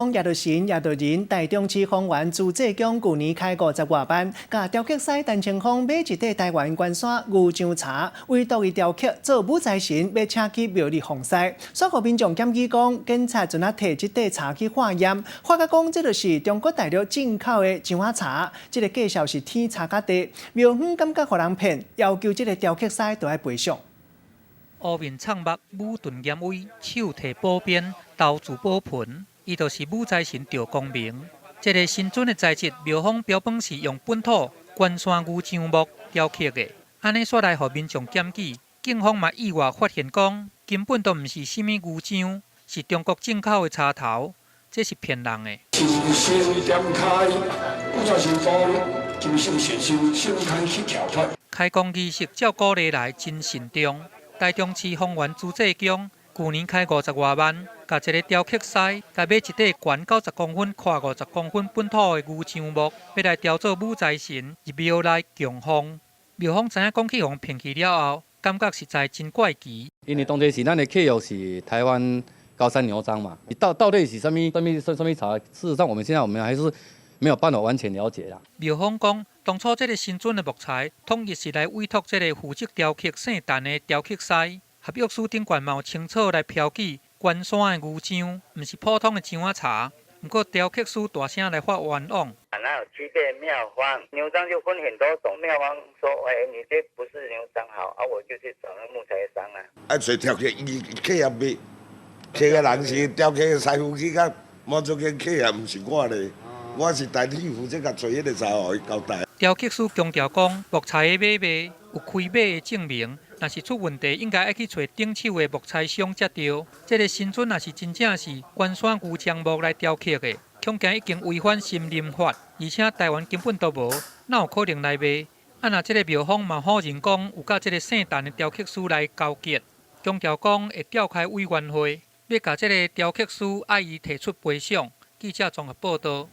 耶律神、耶律仁，台中市豐原自製宮舊年開五十外萬，共雕刻師陳清風買一塊台灣關山牛樟柴，委託伊雕刻做武財神，欲請去廟裡奉祀。煞予民眾檢舉講，警察陣仔提這塊柴去化驗，發覺講這就是中國大陸進口的樟仔柴，這个介紹是天差佮地，廟方感覺予人騙，要求這个雕刻師著愛賠償。烏面蒼目，武頓嚴威，手提寶鞭，投擲寶盆。伊就是武財神趙公明。這个神尊的材質，廟方標榜是用本土關山牛樟木雕刻的。按呢煞來予民眾檢舉，警方嘛意外發現講，根本都毋是啥物牛樟，是中國進口的柴頭，這是騙人的。心點開，我就是心心開去跳脫。開工儀式照古禮來真慎重。台中市豐原自濟宮舊年開五十外萬，共一个雕刻師，共買一塊懸90公分、寬50公分本土的牛樟木，欲來雕做武財神入廟內供奉。廟方知影講去予人騙去了後，感覺實在真怪奇。因為當初是咱的契約是台灣高山牛樟嘛，到底是啥物啥物啥物柴？事實上，我們現在我們還是沒有辦法完全了解啦。廟方講，當初這个神尊的木材，統一是來委託這个負責雕刻聖誕的雕刻師。合約書頂懸嘛有清楚來標記關山的牛樟，毋是普通的樟仔柴。毋過雕刻師大聲來發冤枉。哪有欺騙廟方？牛樟就分很多種，廟方說：欸，你這不是牛樟好，啊，我就去找那木材商啊。啊，揣雕刻伊契約賣，客的人是雕刻的師傅去共滿足間契約，毋是我咧，我是代替負責共揣彼个柴予伊交代。雕刻師強調講，木材的買賣有開買的證明，若是出問題，應該愛去揣頂手的木材商才對。這个神尊若是真正是關山牛樟木來雕刻的，恐驚已經違反森林法，而且台灣根本都無，哪有可能來賣？啊，若這个廟方嘛否認講有佮這个姓陳的雕刻師來勾結，強調講會召開委員會，欲共這个雕刻師愛伊提出賠償。記者綜合報導。